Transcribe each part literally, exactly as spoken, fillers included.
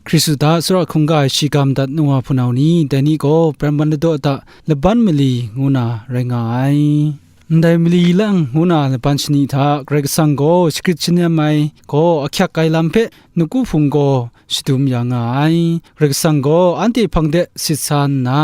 Hkristu hta tsawra hkungga ai shiga madat nu wa hpunau ni, dai ni gaw Prenman Ladaw hta laban mali ngu na rai nga ai. Ndai mali lang ngu na laban shani hta Karai Kasang gaw shagrit shanem ai gaw ahkyak ai lam hpe nawku hpung gaw shadum ya nga ai. Karai Kasang gaw anhte hpang de sit sa nna,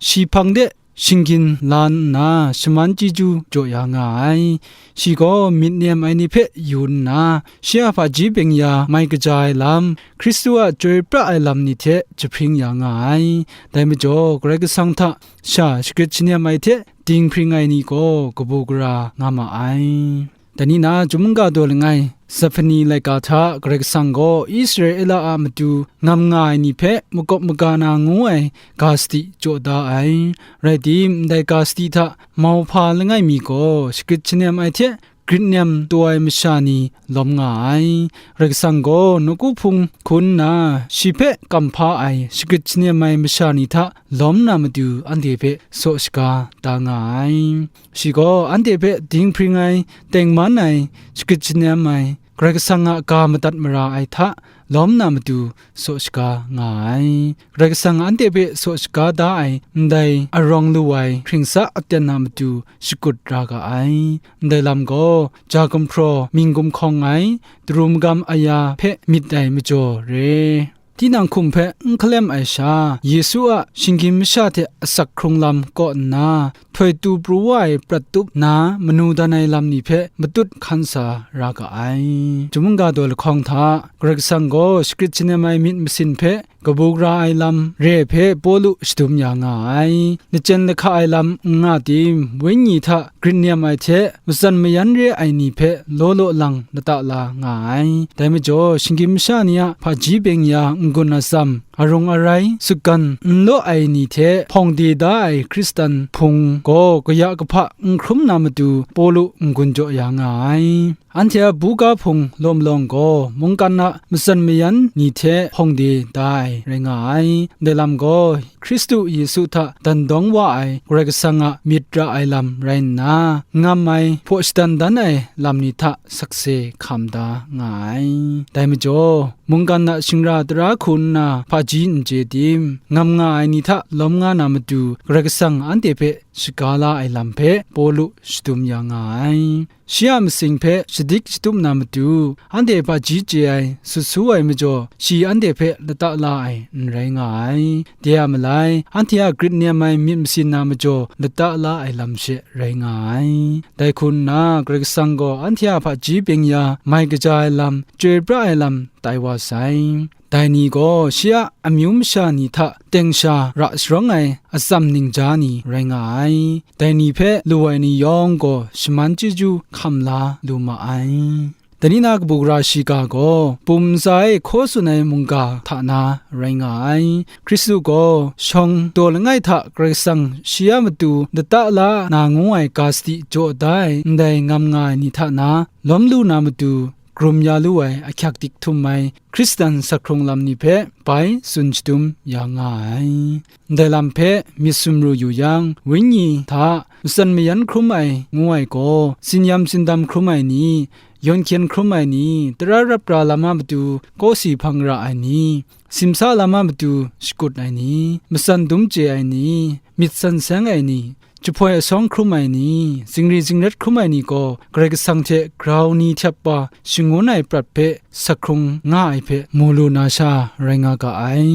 shi hpang de shinggyim la nna, shaman chyeju jaw ya nga ai. Shi gaw myit nem ai ni hpe yu nna, shi a hpaji byeng-ya mai kaja ai lam, Hkristu a chyoi pra ai lam ni hte jahpring ya nga ai. Dai majaw, Karai Kasang hta sha shagrit shanem ai hte dinghpring ai ni gaw kabu gara nga ma ai. Dai ni na, Chyum Mungga daw langai, Zahpani laika hta Karai Kasang gaw Israela a matu ngam nga ai ni hpe makawp maga na ngu ai ga sadi jaw da ai. Rai tim, ndai ga sadi hta mauhpa langai mi gaw shagrit shanem ai hte grit nem taw ai masha ni lawm nga ai. Karai Kasang gaw nawku hpung hkun nna, shi hpe kamhpa ai shagrit shanem ai masha ni hta lawm na matu anhte hpe saw shaga da nga ai. Shi gaw anhte hpe dinghpring ai, tengman ai, shagrit shanem ai, Karai Kasang a ga madat mara ai hta lawm na matu saw shaga nga ai. Karai Kasang anhte hpe saw shaga da ai ndai arawng lu ai hpring sa aten na matu shakut ra ga ai. Ndai lam gaw ja gumhpraw mying gumhkawng ai, daru magam aya hpe myit ai majaw re. Tinang hkum hpe n hkalem ai sha, Yesu a shinggyim masha hte asak hkrung lam kaw nna, htoi tu pru wa ai prat tup na manu dan ai lam ni hpe matut hkan sa ra ga ai. Chyum Mungga daw lahkawng hta, Karai Kasang gaw shagrit shanem ai myit masin hpe kabu gara ai lam re hpe Pawlu shadum ya nga ai. Lachyen lahka ai lam n nga tim, Wenyi hta grit nem ai hte matsan mayan re ai ni hpe law law lang lata la nga ai. Dai majaw, shinggyim masha ni a hpaji byeng-ya n-gun atsam, arung arai, sutgan n law ai ni hte hpawng de da ai Hkristan hpung gaw kaya kahpa n hkrum na matu Pawlu n-gun jaw ya nga ai. Anhte a buga hpung lawm lawng gaw mungkan a matsan mayan ni hte hpawng de da ai rai nga ai. Ndai lam gaw Hkristu Yesu hta dandawng wa ai Karai Kasang a myit ra ai lam rai nna, ngam ai hpaw shadan dan ai lam ni hta sakse hkam da nga ai. Dai majaw, mungkan a shingra tara hku nna hpaji n chye tim, ngam nga ai ni hta lawm nga na matu Karai Kasang anhte hpe shaga la ai lam hpe Pawlu shadum ya nga ai. Shi a masing hpe shadik shatup na matu, anhte hpaji chye ai, sut su ai majaw, shi anhte hpe lata la ai n rai nga ai. De a malai, anhte a grit nem ai myit masin na majaw, lata la ai lam she rai nga ai. Dai hku nna, Karai Kasang gaw anhte a hpaji byeng-ya mai kaja ai lam, chyoi pra ai lam tai wa sai. Dai ni gaw shi a amyu masha ni hta teng sha ra sharawng ai atsam ningja ni rai nga ai. Dai ni hpe lu ai ni yawng gaw shaman chyeju hkam la lu ma ai. Dai ni na kabu gara shiga gaw, bum ntsa e hkaw tsun ai mungga hta na rai nga ai. Hkristu gaw shawng daw langai hta Karai Kasang shi a matu lata la na ngu ai ga sadi jaw da ai ndai ngam nga ai ni hta na lawm lu na matu, karum ya lu ai ahkyak dik htum ai Hkristan sak hkrung lam ni hpe bai tsun shadum ya nga ai. Ndai lam hpe myit sumru yu yang, Wenyi hta matsan mayan hkrum ai ngu ai gaw, tsinyam tsindam hkrum ai ni, yawn hkyen hkrum ai ni, tara rap ra lam a matu kawsi hpang ra ai ni, simsa lam a matu shakut ai ni, matsan dum chye ai ni, myit san seng ai ni, jahpoi asawng hkrum ai ni, zingri zingrat hkrum ai ni gaw, Karai Kasang hte grau ni htyap wa shangun ai prat hpe sak hkrung nga ai hpe mu lu na sha rai nga ga ai.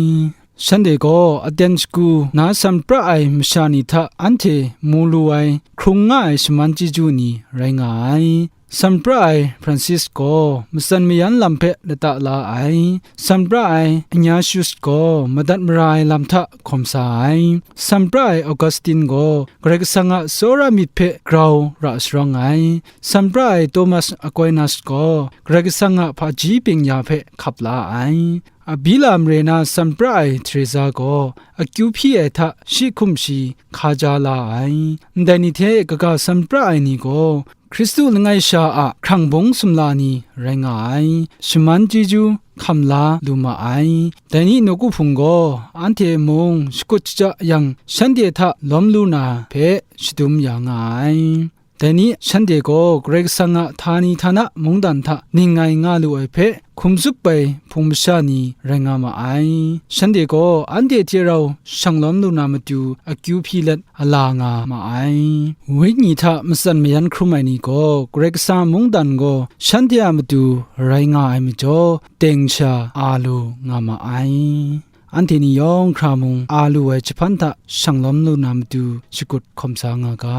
Shanhte gaw aten shagu na san pra ai masha ni hta anhte mu lu ai, hkrung nga ai shaman chyeju ni rai nga ai. San pra ai Francis gaw matsan mayan lam hpe lata la ai. San pra ai Ignatius gaw madat mara ai lam hta hkawm sa ai. San pra ai Augustine gaw Karai Kasang a tsawra myit hpe grau ra sharawng ai. San pra ai Thomas Aquinas gaw Karai Kasang a hpaji byeng-ya hpe hkap la ai. Abila mare na san pra ai Teresa gaw akyu hpyi ai hta shi hkum shi hkaja la ai. Ndai ni hte kaga san pra ai ni gaw Hkristu langai sha a hkrang bung sumla ni rai nga ai. Shaman chyeju hkam la lu ma ai. Dai ni nawku hpung gaw anhte mung shakut shaja yang shanhte hta lawm lu na hpe shadum ya nga ai. Dai ni shanhte gaw Karai Kasang a htani htana mungdan hta ning ngai nga lu ai hpe hkum tsup ai hpung masha ni rai nga ma ai. Shanhte gaw anhte hte rau shanglawm lu na matu akyu hpyi let a la nga ma ai. Wenyi hta matsan mayan hkrum ai ni gaw Karai Kasang a mungdan gaw shanhte a matu rai nga ai majaw, teng sha a lu nga ma ai. Anhte ni yawng hkra mung a lu ai jahpan hta shanglawm lu na matu shakut hkawm sa nga ga.